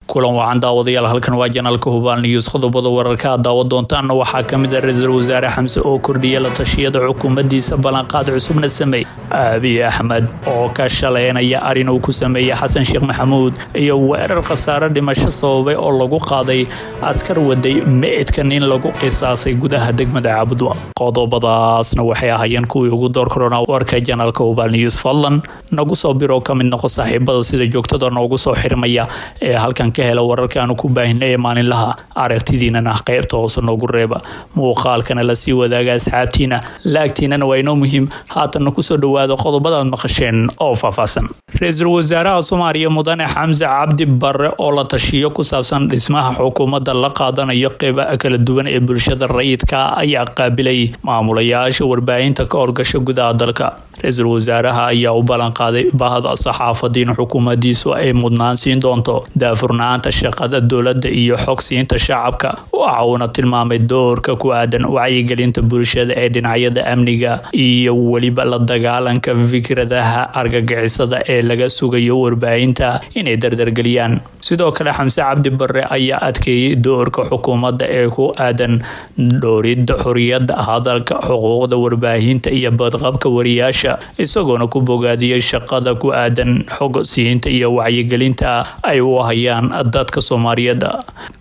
Kulan wacan, daawadayaal. Halkan waa channelka Hubaal News. Qodobada wararka aad daawan doontaanna waxaa kamid ah ra-iisul wasaare Xamse oo kordhiya la tashiyada xukuumaddiisa, ballanqaad cusubna sameey, Abiy Axmed oo ka shaleynaya arrin uu ku sameeyey Xasan Sheekh Maxamuud, iyo weerar khasaare dhimasho sababay oo lagu qaaday askar waday meydka nin lagu qisaasay gudaha degmada Caabudwaaq. Qodobadaasna waxay ahaayeen kuwii ugu door korona warka channelka Hubaal News. Fadlan nagu soo biro, ka mid noqo saaxiibada sida joogtada noogu soo xirmaya ee halkan ka hela wararka aanu ku baahinay ee maalinlaha. Aragtidiinana qaybta hoose noogu reeba, muuqaalkana lasii wadaaga asxaabtiina, laagtiinana waa inoo muhiim. Haatanna kusoo dhawaada qodobadaad maqasheen oo faahfaahsan. Ra-iisul wasaaraha Soomaaliya, mudane Xamse Cabdi Barre, oo la tashiyo ku saabsan dhismaha xukuumadda la qaadanayo qeybaha kala duwan ee bulshada rayidka, ayaa qaabilay maamulayaasha warbaahinta ka howlgasha gudaha dalka. Ra-iisul wasaaraha ayaa u ballanqaaday bahda saxaafadda in xukuumaddiisu ay mudnaan siin doonto daafurnaanta shaqada dowladda iyo xog siinta shacabka. Waxa uuna tilmaamay doorka ku aadan wacyigelinta bulshada ee dhinacyada amniga iyo weliba la dagaalanka fikradaha argagixisada ee laga sugayo warbaahinta inay dardargeliyaan. Sidoo kale, Xamse Cabdi Barre ayaa adkeeyey doorka xukuumadda ee ku aadan dhowridda xoriyadda hadalka, xuquuqda warbaahinta iyo badqabka wariyaasha, isagoona ku bogaadiyey shaqada ku aadan xog siinta iyo wacyigelinta ay u hayaan dadka Soomaaliyeed.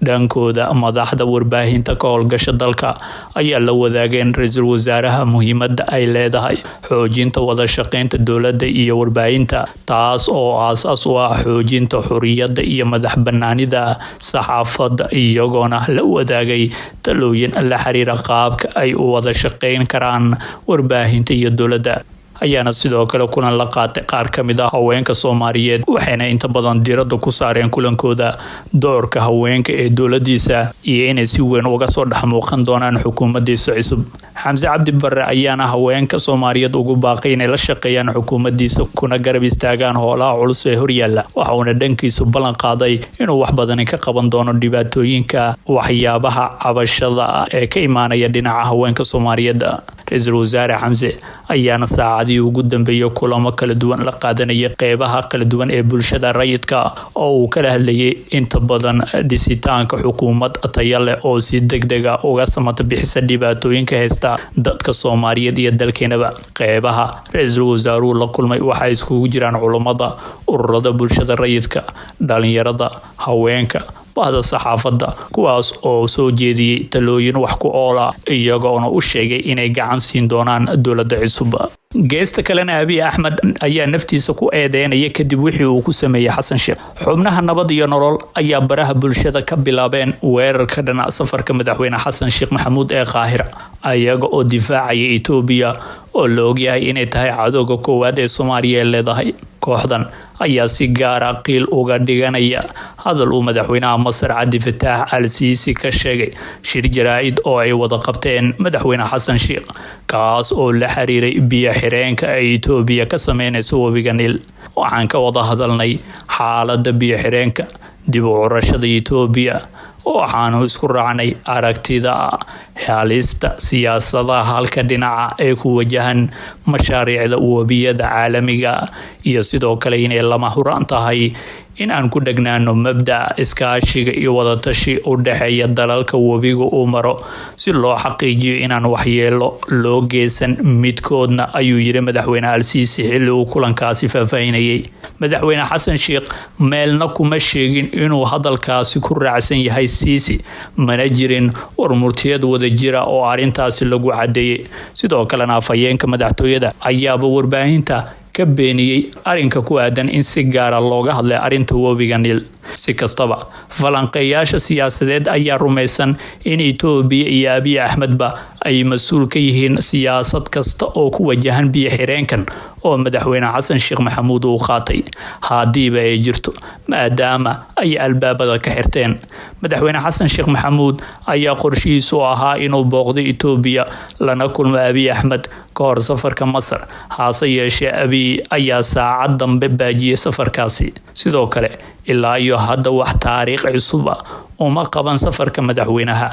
Dhankooda, madaxda warbaahinta ka howlgasha dalka ayaa la wadaageen ra-iisul wasaaraha muhiimadda ay leedahay xoojinta wada shaqeynta dowladda iyo warbaahinta, taas oo aasaas u ah xoojinta xoriyadda iyo madax banaanida saxaafadda, iyagoona la wadaagay talooyin la xiriira qaabka ay u wada shaqeyn karaan warbaahinta iyo dowladda. Ayaana sidoo kale kulan la qaatay qaar ka mid ah haweenka Soomaaliyeed, waxayna inta badan diiradda ku saareen kulankooda doorka haweenka ee dowladiisa iyo inay si weyn uga soo dhex muuqan doonaan xukuumaddiisa cusub. Xamse Cabdi Barre ayaana haweenka Soomaaliyeed ugu baaqay inay la shaqeeyaan xukuumaddiisa, kuna garab istaagaan howlaha culus ee horyaalla. Waxa uuna dhankiisu ballan qaaday inuu wax badani ka qaban doono dhibaatooyinka waxyaabaha cabashada ee ka imaanaya dhinaca haweenka Soomaaliyeed. Ra-iisul wasaare Xamse ayaana saacadii ugu dambeeyay kulamo kala duwan la qaadanayay qeybaha kala duwan ee bulshada rayidka, oo uu kala hadlayay inta badan dhisitaanka xukuumad tayo leh oo si deg dega uga samata bixisa dhibaatooyinka haysta dadka Soomaaliyeed iyo dalkeenaba. Qeybaha ra-iisul wasaaruhu la kulmay waxaa iskugu jiraan culummada, ururada bulshada rayidka, dhalinyarada, haweenka, bahda saxaafadda, kuwaas oo soo jeediyey talooyin wax ku ool ah, iyagoona u sheegay inay gacan siin doonaan dowladda cusub. Geesta kalena, Abiy Axmed ayaa naftiisa ku eedeynaya kadib wixii uu ku sameeyey Xasan Sheekh. Xubnaha Nabad iyo Nolol ayaa baraha bulshada ka bilaabeen weerarka dhanac safarka madaxweyne Xasan Sheekh Maxamuud ee Qaahira, ayaga oo difaacaya Etoobiya oo la ogyahay inay tahay cadowga koowaad ee Soomaaliya ee leedahay. Kooxdan ayaa si gaara qiil uga dhiganaya hadal uu madaxweynaha Masar Cabdi Fataax Al Siisi ka sheegay shir jaraa'id oo ay wada qabteen madaxweyne Xasan Sheekh, kaas oo la xiriiray biyo xireenka ay Etoobiya ka sameynayso webiga Niil. "Waxaan ka wada hadalnay xaaladda biyo xireenka, dib u curashada Etoobiya. Waxaanu isku raacnay aragtida halista siyaasadaha halka dhinaca ee ku wajahan mashaariicda webiyada caalamiga, iyo sidoo kale inay lama huraan tahay in aan ku dhegnaano mabda'a iskaashiga iyo wadatashi u dhexeeya dalalka webiga uu maro, si loo xaqiijiyo inaan waxyeelo loo geysan midkoodna," ayuu yiri madaxweyne Al-Siisi xilli uu kulankaasi faahfaahinayay. Madaxweyne Xasan Sheekh meelna kuma sheegin inuu hadalkaasi ku raacsan yahay Siisi, mana jirin warmurtiyad wadajira oo arrintaasi lagu cadeeyey. Sidoo kalena, afhayeenka madaxtooyada ayaaba warbaahinta ka beeniyey arrinka ku aadan in si gaara looga hadlay arrinta webiga Niil. Si kastaba, falanqeeyaasha siyaasadeed ayaa rumaysan in Etoobiya iyo Abiy Axmedba ay mas-uul ka yihiin siyaasad kasta oo ku wajahan biyo xireenkan oo madaxweyne Xasan Sheekh Maxamuud uu qaatay, haddiiba ay jirto, maadaama ay albaabada ka xirteen. Madaxweyne Xasan Sheekh Maxamuud ayaa qorshihiisu ahaa inuu booqdo Etoobiya lana kulmo Abiy Axmed ka hor safarka Masar. Hase yeeshee, Abiy ayaa saacad dambe baajiyey safarkaasi. Sidoo kale, ilaa iyo hadda wax taariikh cusub ah uma qaban safarka madaxweynaha.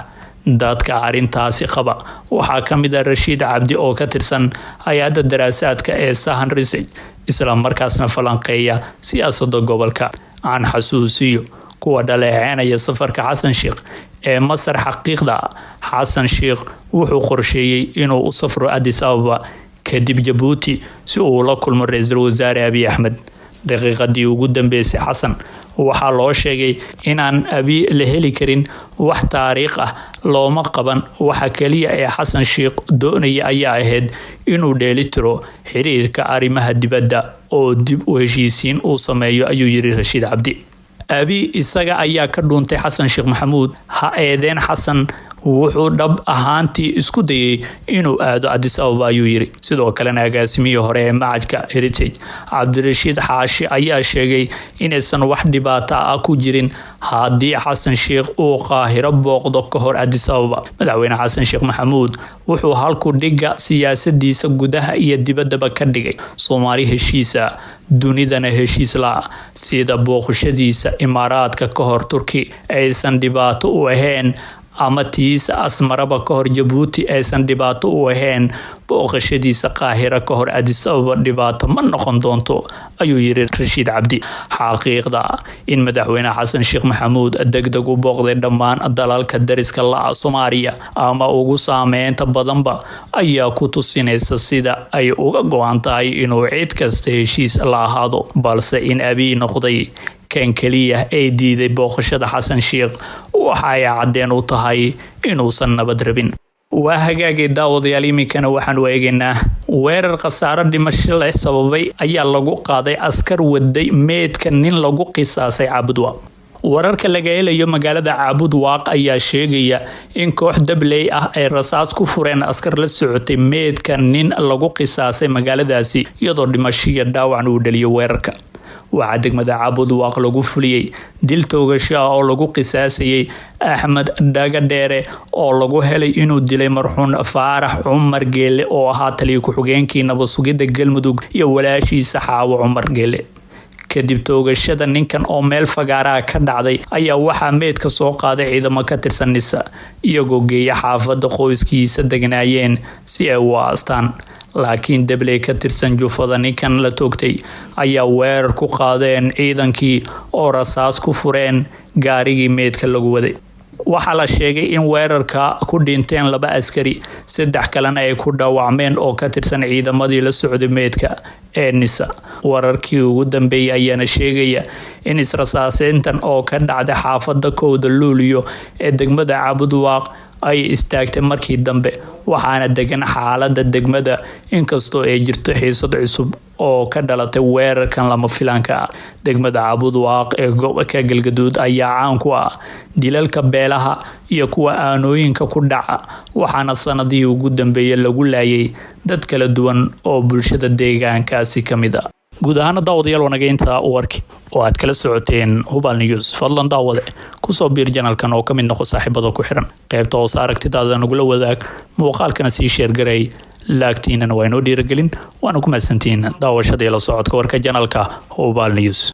Dadka arrintaasi qaba waxaa ka mid ah Rashiid Cabdi oo ka tirsan hay-adda daraasaadka ee Sahan Research, isla markaasna falanqeeya siyaasadda gobolka. Aan xasuusiyo Kuwa dhaleeceynaya safarka Xasan Sheikh ee Masar, xaqiiqda Xasan Sheikh wuxuu qorsheeyey inuu u safro Addis Ababa kadib Jabuuti si uu la kulmo ra-iisul wasaare Abiy Axmed. Daqiiqadii ugu dambeysay Xasan waxaa loo sheegay inaan Abiy la heli karin, wax taariikh ah looma qaban. Waxa kaliya ee Xasan Sheikh doonaya ayaa ahayd inuu dheelitiro xiriirka arrimaha dibadda oo dib u heshiisiin uu sameeyo, ayuu yiri Rashiid Cabdi. Abiy isaga ayaa ka dhuuntay Xasan Sheekh Maxamuud. Ha eedeen Xasan, wuxuu dhab ahaantii isku dayay inuu aado Addis Ababa, ayuu yiri. Sidoo kalena agaasimihii hore ee machadka Heritage, Cabdirashiid Xaashi, ayaa sheegay inaysan wax dhibaato ah ku jirin haddii Xasan Sheikh uu Qaahiro booqdo ka hor Addis Ababa. Madaxweyne Xasan Sheekh Maxamuud wuxuu halku dhiga siyaasadiisa gudaha iyo dibaddaba ka dhigay Soomaali heshiisa, dunidana heshiis la. Sida booqashadiisa Imaaraadka ka hor Turki aysan dhibaato u ahayn ama tiisa Asmaraba ka hor Jabuuti aysan dhibaato u ahayn, booqashadiisa Qaahira ka hor Addis Ababa dhibaato ma noqon doonto, ayuu yiri Rashiid Cabdi. Xaqiiqda in madaxweyne Xasan Sheekh Maxamuud degdeg u booqday dhammaan dalalka dariska la Soomaaliya ama ugu saameynta badanba ayaa ku tusinaysa sida ay uga go-an tahay inuu cid kasta heshiis la ahaado. Balse in Abiy noqday kan keliya ee diiday booqashada Xasan Sheikh waxa ay caddeen u tahay inuusan nabad rabin. Waa hagaagay, daawadayaal, iminkana waxaanu eegaynaa weerar khasaaro dhimasho leh sababay ayaa lagu qaaday askar waday meedka nin lagu qisaasay Caabudwaaq. Wararka laga helayo magaalada Caabudwaaq ayaa sheegaya in koox dabley ah ay rasaas ku fureen askar la socotay meedka nin lagu qisaasay magaaladaasi, iyadoo dhimasho iyo dhaawacna uu dhaliyo weerarka. Waxaa degmada Caabudwaaq lagu fuliyey dil toogasho ah oo lagu qisaasayay Axmed Dhagadheere oo lagu helay inuu dilay marxuun Faarax Cumar Geele oo ahaa taliya ku-xigeenkii nabad sugidda Galmudug iyo walaashiisa Xaawo Cumar Geele. Kadib toogashada ninkan oo meel fagaaraha ka dhacday ayaa waxaa meedka soo qaaday ciidamo ka tirsan NISA, iyagoo geeya xaafadda qoyskiisa degnaayeen si ay u aastaan. Laakiin dabley ka tirsan jufada ninkan la toogtay ayaa weerar ku qaadeen ciidankii oo rasaas ku fureen gaarigii meedka lagu waday. Waxaa la sheegay in weerarka ku dhinteen laba askari, saddex kalena ay ku dhaawacmeen oo ka tirsan ciidamadii la socday meedka ee NISA. Wararkii ugu dambeeyay ayaana sheegaya in israsaaseyntan oo ka dhacday xaafada 1-da Luuliyo ee degmada Caabudwaaq ay istaagtay markii dambe, waxaana degan xaalada degmada, inkastoo ay jirto xiisad cusub oo ka dhalatay weerarkan lama filaanka ah. Degmada Caabudwaaq ee gobolka Galgaduud ayaa caan ku ah dilalka beelaha iyo kuwa aanooyinka ku dhaca, waxaana sanadihii ugu dambeeyay lagu laayay dad kala duwan oo bulshada deegaankaasi ka mid ah. Guud ahaana, daawadayaal, wanaga intaa warki oo aad kala socoteen Hubaal News. Fadlan daawade, kusoo biir channelkan oo ka mid noqo saaxiibada ku xiran. Qaybta hoose aragtidaada nagula wadaag, muuqaalkana sii share garay, like-tiinana waa inoo dhiiragelin. Waana ku mahadsantihiin daawashadii la socodka warka channelka Hubaal News.